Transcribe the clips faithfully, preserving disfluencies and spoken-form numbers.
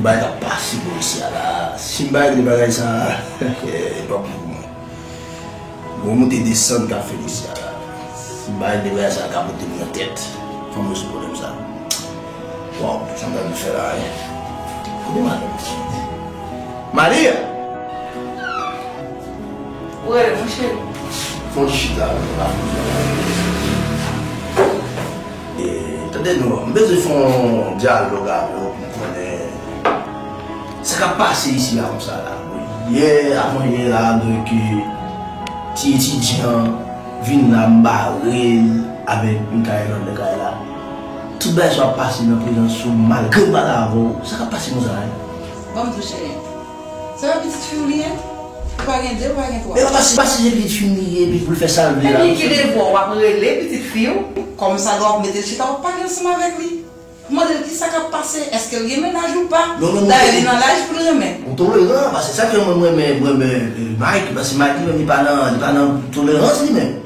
Bagay k ap pase bò isi a la, si m pa regle bagay sa, e p ap bon pou mwen. Gon moute desann k ap fèt isi a la. Si m pa regle bagay sa, l ka pote m nan tèt. Fò m rezoud pwoblèm sa. Waw, sa m ta dwe fè la, wi. Kote madanm? Maria! Ou rele, monchè? Fon chita, la. E, tande non, m bezwen fè yon dyalòg avè w pou m konnen sa k ap pase isi a konsa la. Yè, avan yè la, donk, ti etidyan vin la, m bare l avèk Mikaela anndan kay la. Tout bagay sa ap pase nan prezans ou, malgre m pale avè w. Sa k ap pase konsa, en? Ban m di w, cheri. Se pa pitit fi w li ye? Ou pa gen de, ou pa gen twa. Men papa, se pa si se pitit fi m li ye, epi pou l fè sa l vle la. Epi ki devwa w ap rele pitit fi w, kòm sa dwa w ap mete l chita, w ap pale ansanm avèk li. Mande l kisa k ap pase, èske l gen mennaj ou pa? Non, non, non. Dayè, li nan laj pou l renmen. Ou toleran, paske sa k fè mwen, mwen renmen, mwen renmen, eh, Mike, paske Mike li menm, li pa nan, li pa nan tolerans li menm.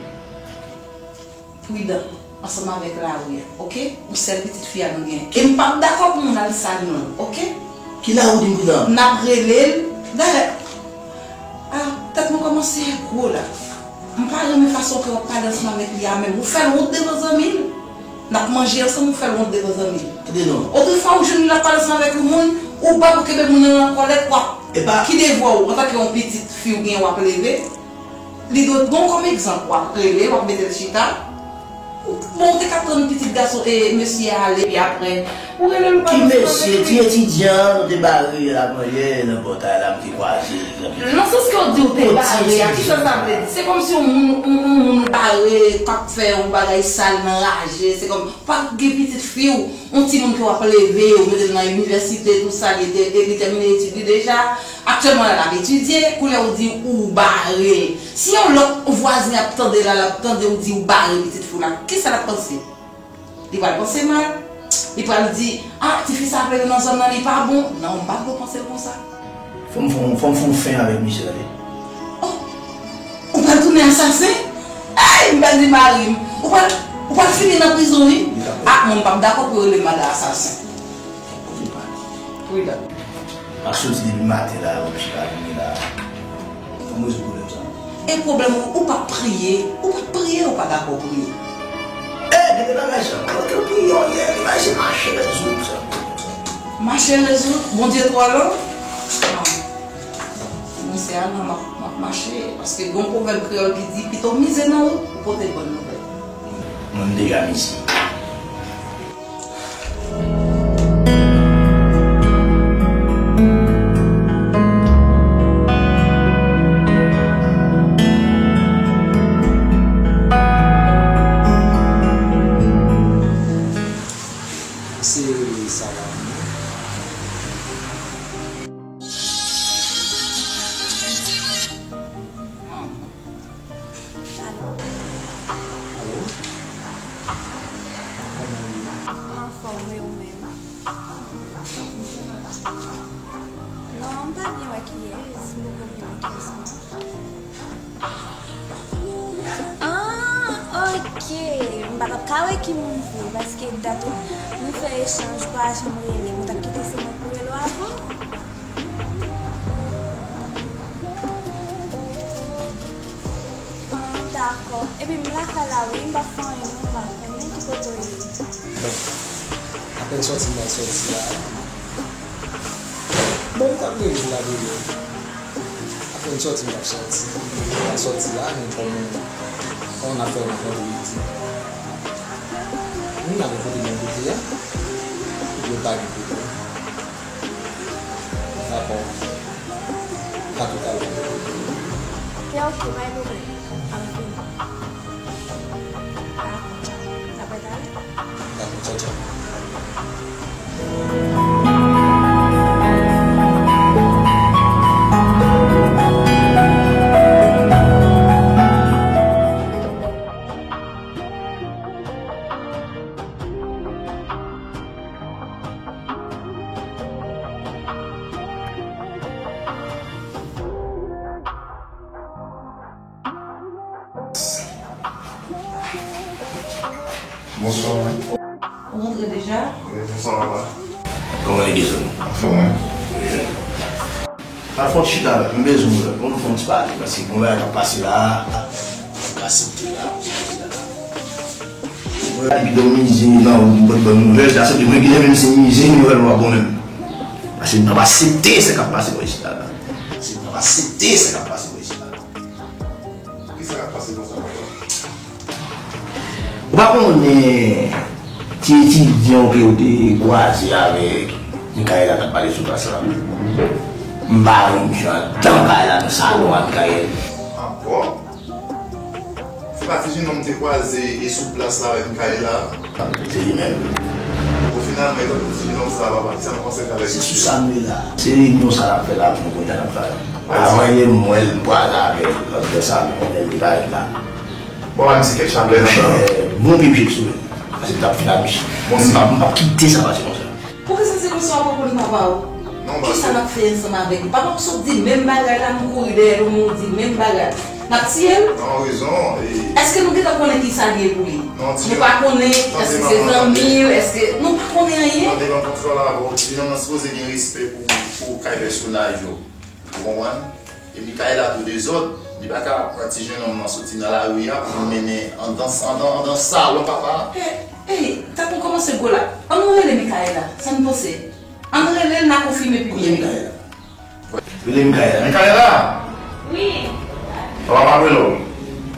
Pridan ansanm avèk lari a, oke? Ou sèl pitit fi a nou gen. E m p ap dakò pou moun al sal non l, oke? Ki lari w di m pridan? N ap rele l. Dayè, ah, tèt mwen kòmanse gwo la. M pa renmen fason ke w ap pale ansanm avèk li a menm. Ou fè l wont devan zanmi l. N ap manje ansanm, ou fè l wont devan zanmi l. Tande non. Otrefwa, ou jwenn li l ap pale ansanm avèk yon moun, ou pa pou kenbe moun nan nan kòlèt, w ap, ki devwa w antanke yon pitit fi w gen w ap leve? Li dwe bon kòm egzanp, w ap rele, w ap mete l chita. Bon, ou te ka tann pitit gason e mesye a ale, epi apre, ou rele l, ou pa... Ki mesye? Ti etidyan, nou te bare avanyè nan pòtay la, m te kwaze l nan pitit. Nan sans ke w di w te bare a, kisa sa vle di? Se kòmsi yon moun, yon, yon moun ou bare, k ap fè yon bagay sal nan raje, se kòm, pa gen pitit fi w, yon timoun ke w ap leve, ou mete l nan inivèsite, tou sa, li te, li tèmine etid li deja. Aktyèlman la, l ap etidye, kounye a ou di ou bare l. Si yon lòt vwazen ap tande la, l ap tande ou di ou bare pitit fi w la, kisa l ap panse? Li pral panse mal. Li pral di, ah, tifi sa ap leve nan zòn nan, li pa bon. Non, m pa t dwe panse l konsa. Fò m, fò m, fò m fè yon fen avèk misye, tande. Oh! Ou pral tounen asasen? Ey, m pèdi mari m. Ou pral, ou pral fini nan prizon, wi. Ah, mwen, m p ap dakò pou yo rele m madan asasen. Pridan. M ap soti depi maten la, m chita vini la. Fò m rezoud pwoblèm sa. E pwoblèm ou, ou pa priye, ou pa priye, ou pa dakò priye. E, gen de bagay sa, mwen te priye yè, li bay se mache rezoud sa. Mache rezoud, Bondye twò long. Non. Mwen se al nan m ap, m ap mache, paske gen yon pwovèb kreyòl ki di, pito mize nan wout pou pote bòn nouvèl. Mwen m deja mize. Se sa la. Alo? Alo? Kòman w ye? Anfòm, wi, ou menm? Non, m pa byen wè kiyès, m poko byen wè kiyès, non. Ah, ok. M pa t ap ka wè ki moun vre, paske dat nou fè echanj pa janm rele m. Ou t ap kite se mwen pou rele w avan? Ah, dakò. Epi m lakay la wi, m p ap fè anyen non, m lakay. Men ki kote w ye? Bon, apèn sòti m pral sòti la. Bon, m t ap rele w la deyò. Apèn sòti m pral sòti. M pral sòti la, men kòm on afè rankontre di. Moun la gen kote mwen kote a. Yo pa gen kote. Dakò. A toutalè. Ok, ok, pa gen pwoblèm. Ann vini. Dakò, tchaw. N ap retale. Dakò, tchaw, tchaw. Bonswa, wi. Ou rantre deja? Wi, bonswa, papa. Kòman e Jason? Anfòm, wi. Al fè yon ti chita avè m, m bezwen w, pou nou fè yon ti pale, paske gon bagay k ap pase la. Ka site la. Mwen la, epi don mize, non, ou pot bon nouvèl, ta soti mwen ki leve m se mize, nouvèl ou pa bon menm. Paske m p ap aksepte sa k ap pase bò isit la. Paske m p ap aksepte sa k ap pase bò isit la. Kisa k ap pase konsa, papa? Ou pa konnen ti etidyan ke ou te kwaze avèk Michaela t ap pale sou plas la? M pa wè misye anndan kay la, nan salon a, Michaela. Ankò? Se pa ti jenòm te kwaze e sou plas la avèk Michaela? Se li menm. Bon, finalman, e tankou ti jenòm sa, papa, kisa nou panse avèk misye? Se sou sa nou ye la. Se reyinyon sa n ap fè la pou nou konn jan n ap fè. Avan yè m wè l, m kwaze avè l, lòt bò sa, m konnen l te parèt la. Bon, a di kèk chaplè nan tan. Bon pye m jete sou li. Paske m t ap fin ak misye. M p ap, m p ap kite sa pase konsa. Poukisa se konsa w ap reponn papa w? Kisa n ap fè ansanm avèk li? Papa w sot di menm bagay la, nou kouri dèyè l, nou di menm bagay. N ap tiye l? Nan rezon, e. Èske nou gentan konnen kisa l ye pou li? Nou pa konnen, èske se zanmi l, èske, nou pa konnen anyen. Tande ban kontwòl avè w, ti jenòm nan sipoze gen respè pou, pou kay pèsonaj yo. Ou konprann? E Michaela tou dezòd, li pa ka pran ti jenòm nan soti nan lari a pou l mennen anndan, anndan, anndan salon papa a. Ey, ey, tankou kòmanse gwo la. Ann nou rele Michaela, sa n panse? Ann rele l, n a konfime pi byen. Rele Michaela. Rele Michaela! Michaela! Wi. Papa pa rele w.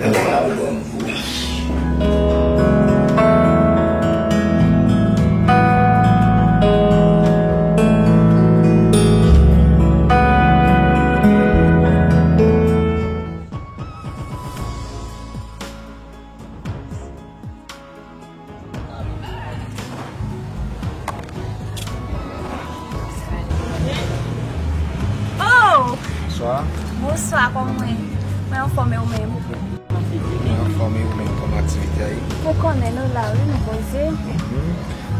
Lè papa la rele w, wi. Oh! Bonswa. Bonswa, kòman w ye? Mwen anfòm, e ou menm? Mwen anfòm, e ou menm, kòman aktivite a ye? Ou konnen nou la, wi, nou poze. Mhm.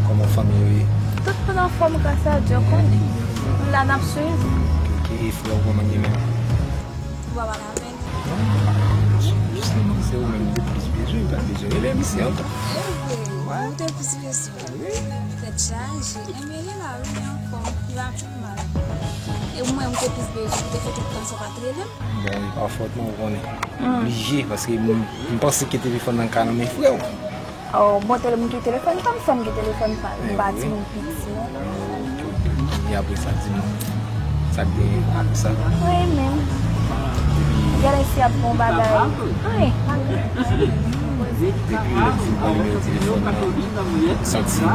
Kòman fanmi yo ye? Tout moun anfòm, gras a Dye, ou konnen. Nou la, n ap swiv. Ok, ok. E frè w, kòman l ye menm? Ou pa pale avè l? Non, m pa pale avè l. Jisteman, se ou menm m te plis bezwen, m pa t bezwen rele misye ankò. E vre, ou te plis bezwen. Wi. Tèt chaje. Ebyen, li la, wi, li anfòm. Li pa pi mal. E mwen, m te plis bezwen, m te fè tout tan sa w pa t rele m. Bon, e pa fòt mwen, ou konnen. Hmm. Oblije, paske m, m panse ke telefòn nan ka nan men frè w. Oh, bon, tèl moun ki telefòn pa m, fò m gen telefòn pa l. M pa timoun piti, non. Ok, ok. E apre sa, di m, sa k genyen apre sa? Wi, menm. Epi gade si ap bon bagay. Wi. Depi lè m fin pran nimewo telefòn nan, m santi m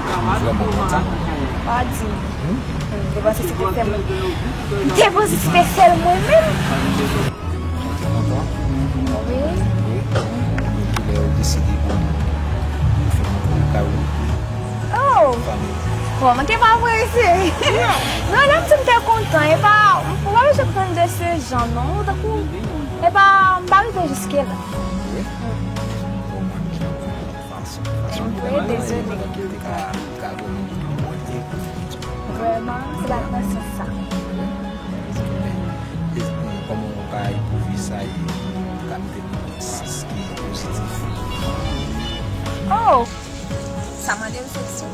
vrèman kontan. Pa di. Hmm? M te panse se te sèl, m te panse se te sèl mwen menm. Ou te kontan? Wi. Wi. Kilè ou deside pou, pou fè yon kay ou? Oh! Fanmi. Bon, mwen te pa prese. Non, lè m di m te kontan, e pa, ou pa bezwen pran de se jan, non. Tankou, e pa, m pa rive jiske la. Wi. Bon, mwen, fason, fason pou mwen, dezole. Te ka, te ka vrèman gen yon bon ide. Vrèman, se pa nan sans sa. Men, e, kòman w ka epwouve sa e w ka mete nan sans ki pozitif? Oh! Sa mande refleksyon.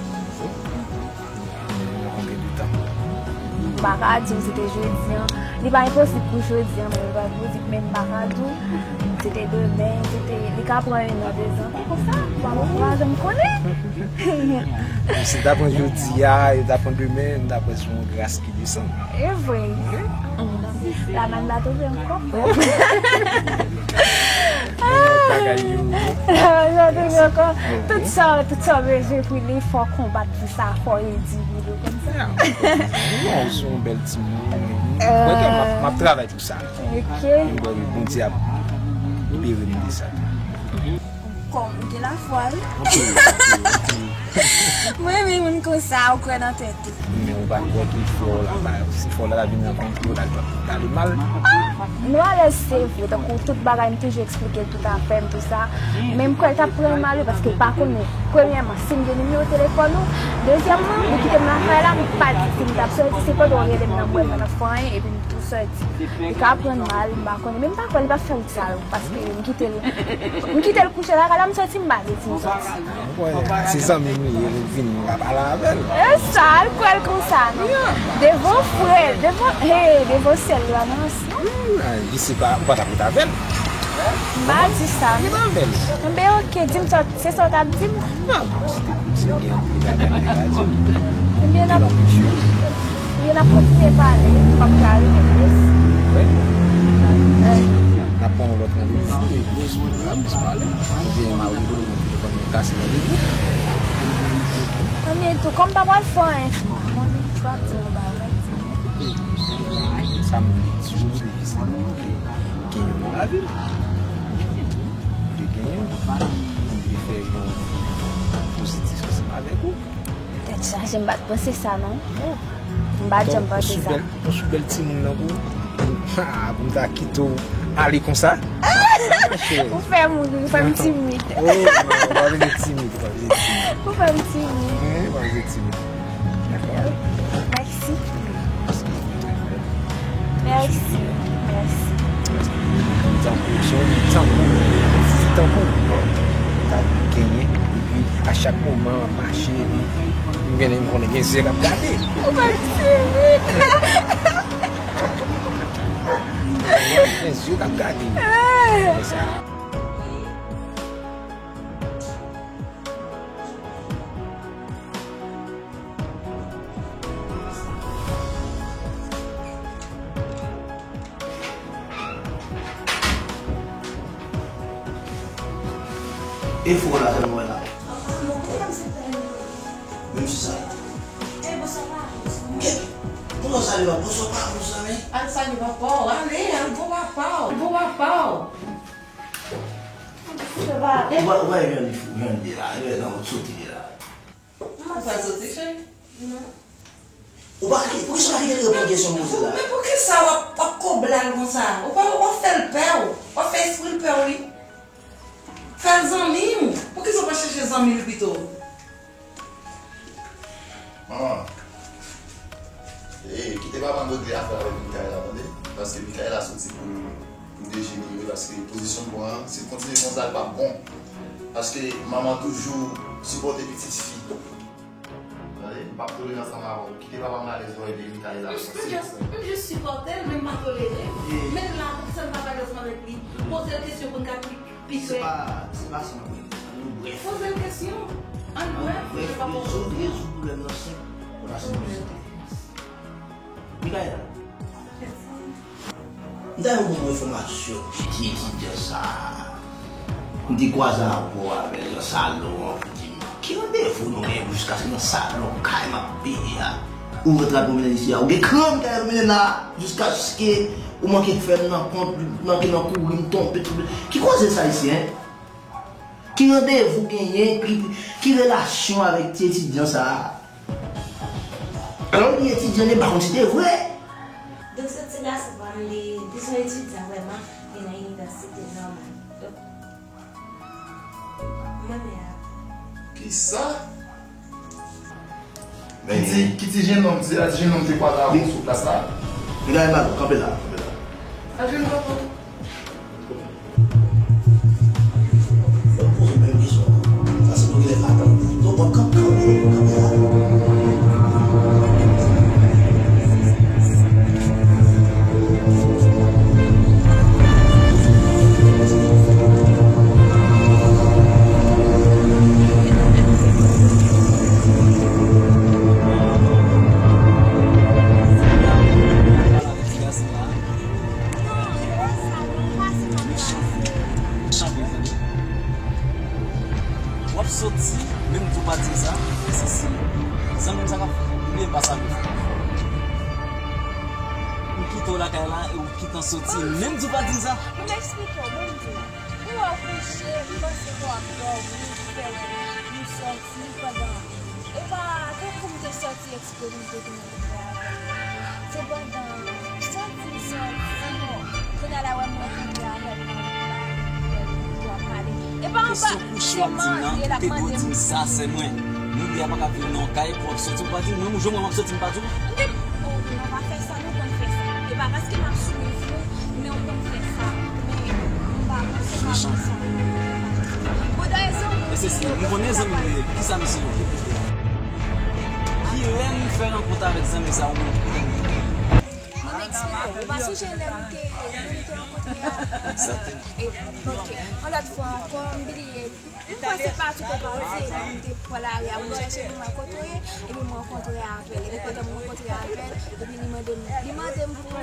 Nan konbyen de tan? M pa ka di w se te jodi an. Li pa enposib pou jodi an, men li pa enposib, men m pa ka di w se te demen, se te, li ka pran yon an, de zan. Konsa, w pa, w pa janm konnen. Si l ta pran jodi a, e l ta pran demen, m ta kwè se yon gras ki desann. E vre. Wi. Mm. Lamann pa tonbe ankò. Bagay yo. Lamann pa tonbe ankò. Tout sa, tout sa w bezwen pou li, fò w konbat pou sa, fò w redi pou li konsa. Non, ou se yon bèl timoun. Mwen, m ap, m ap travay pou sa. Ok. Mwen kwè Bondye ap libere m de sa tou. Kòm ou gen lafwa, wi. Anpil, anpil, anpil. Mwen renmen moun konsa, ou kwè nan tèt ou. Men ou pa kwè ke frè w la, si frè w la ta vin rankontre w, l ap pale mal? Ah, nou alèz, se vre. Tankou tout bagay, m toujou eksplike l tout afè m, tout sa. Men m kwè l t ap pran mal, wi, paske l pa konnen. Premyèman, si m gen nimewo telefòn ou. Dezyèmman, li kite m lakay la, m pa di si m t ap soti, se pandan w rele m nan, m wè m pa t ap fè anyen, epi m tou Sòti. Li ka pran m mal, m pa konnen. Men m pa kwè li pa fè wout sa yo, paske m kite l, m kite l kouche lakay la, m sòti, m pa vle di m sòti. Mwen kwè se zanmi m li ye, li vin, m ka pale avè l. E sa, l kwè l konsa, non? Devan frè l, devan, hey, devan sè l la, non? Isi pa, ou pa t ap ret avè l. M pa di sa, non. Ret avè l. Enben, oke, di m sa, se sa w t ap di m? Non, si te, si te gen anpil bagay, m te ka di w. Enben, n ap, enben, n ap kontinye pale, m p ap ka rete plis. Wi. N ap pran yon lòt randevou. Oubyen m a rele w, nou konn kase randevou. Anmyè tou, kòm pa pral fè anyen, mwen menm, m p ap di yon bagay. Sa m vle di w, se jis mwen vle gen yon bon lavi. M vle gen yon, m vle fè yon pozitif ansanm avèk ou. Tèt chaje, m pa t panse sa, non. Non. M pa t janm panse sa. Ou sou bèl, ou sou bèl timoun nan pou, ah, pou m ta kite w ale konsa. Ou fè m ri, ou fè m timid. Oh, non, ou pa vle timid, ou pa vle timid. Ou fè m timid. Wi, ou pa vle timid. Dakò? Mèsi. Mèsi, mèsi. Tankou, se yon tankou, yon ti tankou. Ou ta genyen, epi a chak moman, w ap mache, epi m genyen, m konnen gen zye k ap gade. Ou pa di se vre. Gen zye k ap gade. Ah. Konsa. E fo la, fè mwen la. Menm si sa. Kounya, kounya w salye pa bonswa pa bonswa, men. Al salye papa w, ale, al bon papa w, bon papa w. Ou pa, ou pa jwenn, jwenn de la, jwenn nan ou soti de la. Ou pa soti, cheri? Non. Ou pa ka, poukisa w pa kite l reponn kesyon m poze l la? Men poukisa w ap, w ap koble l konsa? Ou pa, w ap fè l pè w. W ap fè espri l pè w, wi. Fè l zanmi w. Poukisa w pa chèche zanmi l pito? Manman, e, kite papa m regle afè avèk Mikaela, tande? Paske Mikaela soti pou, pou dejenere, paske pozisyon m pran an, si l kontinye konsa, l p ap bon. Paske manman toujou sipòte pitit fi. Tande? M p ap tolere ansanm avè w. Kite papa m alèz pou ede Mikaela. M, m jis, m jis sipòte l, men m pa tolere l. Men la, pou sa m pa t alèz avèk li. Poze l kesyon pou n ka pi Pi klè. Se pa, se pa sa m ap regle. Ann brèf. Poze l kesyon. Ann brèf, se pa pwoblèm. Rezoud, rezoud pwoblèm nan senp. Ou pa senp vizite. Mikaela. M ta renmen yon enfòmasyon. Ti etidyan sa a. M te kwaze avè w avè l nan salon an pou di m ki randevou nou genyen pou jiskaske nan salon kay m ap peye a. Ou rantre al pwomennen isi a. Ou gen kran m te al pwomennen la. Jiskaske ou manke fè m nan kont, manke nan kouri, m tonbe, tonbe. Ki koze sa isi, en? Ki randevou genyen, ki, ki relasyon avèk ti etidyan sa a? Alò, li etidyan, li pa konn si te vre. Donk, se ti gason pa m, li, li se yon etidyan vrèman, li nan inivèsite nòmal. Donk, mwen menm. Kisa? Ki ti, ki ti jennonm, ti, ti jennonm te kwaze avè w sou plas la? Medam e madanm, kanpe la, kanpe la. Al jwenn papa w. Yo poze menm kesyon an. Sa se pou genlè pa tann. Donk, w ap kanpe, kanpe, kanpe la. W ap soti, menm tou pa di sa, se si zanmi m sa k ap fè, oubyen pa sa nou fè. M kite w lakay la e w kite m soti, menm tou pa di sa. M eksplike w, bon, m di w. Ou wè w kouche, m panse ke w ap dòmi, m fè w, nou sòti pandan. E pa tankou m te sòti eksprè pou m te tounen kontre avè w. Sepandan, m santi m sòti, bon, kounye a la wè m rankontre avè l nan wout la, epi w ap pale. E pa anba, se mande l ap mande m. Kesyon kouche w ap di m nan, ou te dwe di m sa, sè mwen. Nou de a pa ka viv nan yon kay, pou w ap sòti, ou pa di m, menm jou mwen m ap sòti, m pa di w. M te, oh, non, pa fè sa, nou konn fè sa. Pa paske m ap swiv nou, men w konn fè sa. Men m pa panse m ap fè sa. Bon, dayè, zanmi m. E se si, m konnen zanmi m ye. Kisa misye ye? Kilè m fè rankont avèk zanmi sa ou menm? Mwen eksplike w. Ou pa sonje lè nou te, nou te rankontre a? Egzakteman. E, ok. Yon lòt fwa ankò, m bliye. M panse pati kote w te, m te pran lari a, m chèche pou mwen kote w ye, epi m rankontre avè l. Epi pandan m rankontre avè l, epi li mande m, li mande m pou, pou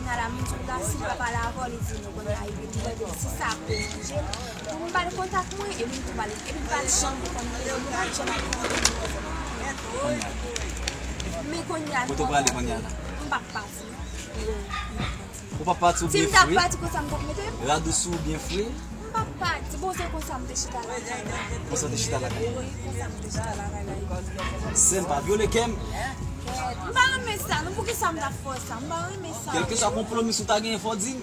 Nala, m di w la, si m pa pale avè w, li di nou kounye a, epi li mande m si sa ap deranje l pou m ba l kontak mwen, epi m tou ba l, epi m pa t janm konn li, m pa t janm ap konn li. Men kounye a, kote w prale kounye a la? M p ap pati non. Ou p ap pati, ou byen fre? Si m t ap pati, konsa m t ap mete m? Rad ou sou ou byen fre? M p ap pati. Bon, se konsa m te chita lakay la. Konsa w te chita lakay la? Wi, konsa m te chita lakay la. Sè m pa vyole kè m. M pa renmen sa, non, poukisa m t ap fè w sa? M pa renmen sa. Kèlkeswa konpwomi si w ta genyen, fò w di m.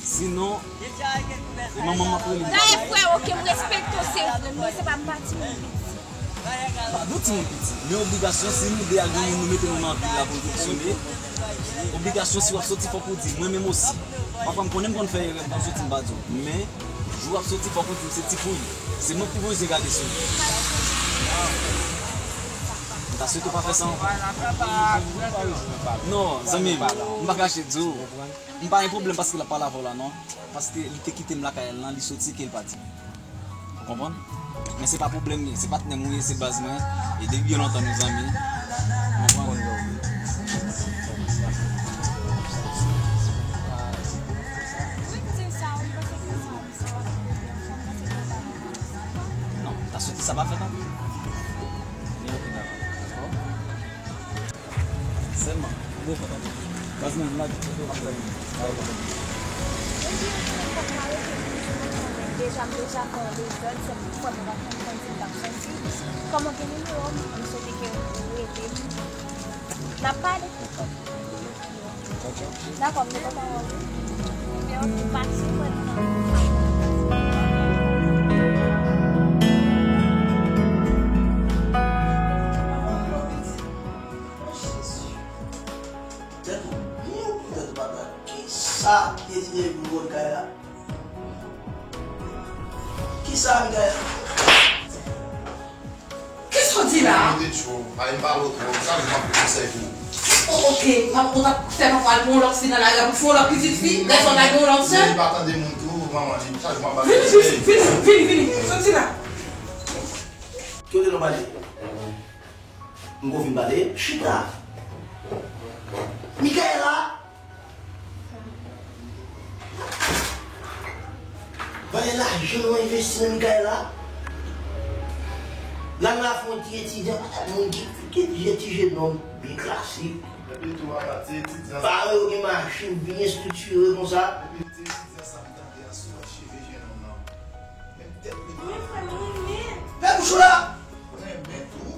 Sinon, e manman m ap rele m. Dayè, frè, ok, m respekte w, se vre, men se pa m pati, m piti. Pa nou timoun piti, men obligasyon, si nou de a gen moun nou mete nou nan vil la pou nou fonksyone, obligasyon si w ap soti fòk ou di, mwen menm osi. Pafwa m konnen m konn fè erè, m konn soti m pa di w. Men, jou w ap soti fòk ou di m se ti pouy. Se mwen k pou bezwen gade sou ou. M ta swete w pa fè sa ankò. Non, zanmi m, m pa kache di w. M pa gen pwoblèm paske l ap pale avè w la non. Paske li te kite m lakay l lan, li soti ke l pati. Ou konprann? Men se pa pwoblèm li, se patnè m ou ye, se baz mwen. E depi byen lontan nou zanmi. Ou konprann? Non, ta soti sa pa fèt ankò. Sèlman, m bezwen tande. Baz mwen, m la di kote w ap fè. Deja, m deja fè yon dezòd, se pou fò m pa konn konn si m t ap soti. Kòm w gen nimewo m, m swete ke w rele m. N ap pale. Dakò, m te kontan wè w wi. Ebyen, ok, pase wè nou nan. Tèt ou, ni ou pou tèt ou pa pral. Kisa ki deside pou vòl kay la? Kisa, Mikaela? Kisa w di la a? Mete tchou, pa vin pale twòp, sa vin ap konsèy pou ou. O, ok, m ap, ou t ap fè papa l gon lòt fi nan lari a pou fè yon lòt pitit fi, lè sa w ta gen yon lòt sè. Li pa tande moun tou, manman li, chak jou m ap pale. Vini, vini, vini, vini, vini, soti la. Ki kote nou pale? M gon fin pale, chita. Mikaela! Valè lajan nou envesti nan Mikaela. La nou al fè yon ti etidyan, patat moun ki, ki, ki ti jenòm byen klasik. Epi tou a, ti etidyan. Paran yo gen machin byen estriktire konsa. Epi ti etidyan sa m tande a sou cheve jenòm nan. Men tèt li. Men frè m renmen. Fè bouch ou la! Renmen tou.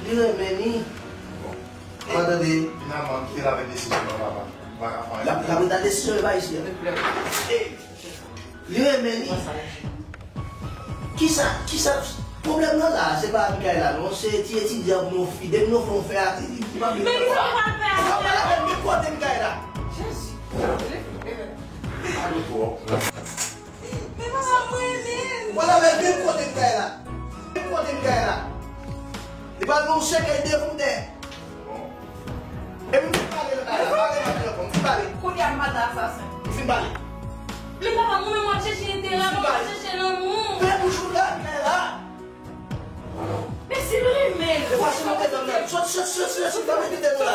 Li renmen ni. Ou pa tande? Finalman, kite l avèk desizyon nan papa. Ou pa ka fè anyen. L ap, l ap ret ak desizyon li pa isi a. Li renmen ni. Kisa, kisa, pwoblèm nan la, se pa Mikaela non, se ti etidyan pou yon fi. Depi nou fè yon fè a, li, li pa vle. Men kisa w pral fè avè l? Ou pa pale avè l, men kote Mikaela? Jezi. Pale twòp. Men papa m renmen l. Wala men menm kote m kay la. Menm kote m kay la. Li pral gen yon sèkèy devan w dèyè. Epi m fin pale nan kay la. Pale nan telefòn. M fin pale. Kounye a m pral asasen. M fin pale. Men papa m, ou menm w ap chèche enterè, w ap chèche lanmou. Fè bouch ou la, m kay la. Men si l renmen l. E pa sou mete dam nan. Sot, sot, sot, sot, sot, pa mete dam nan la.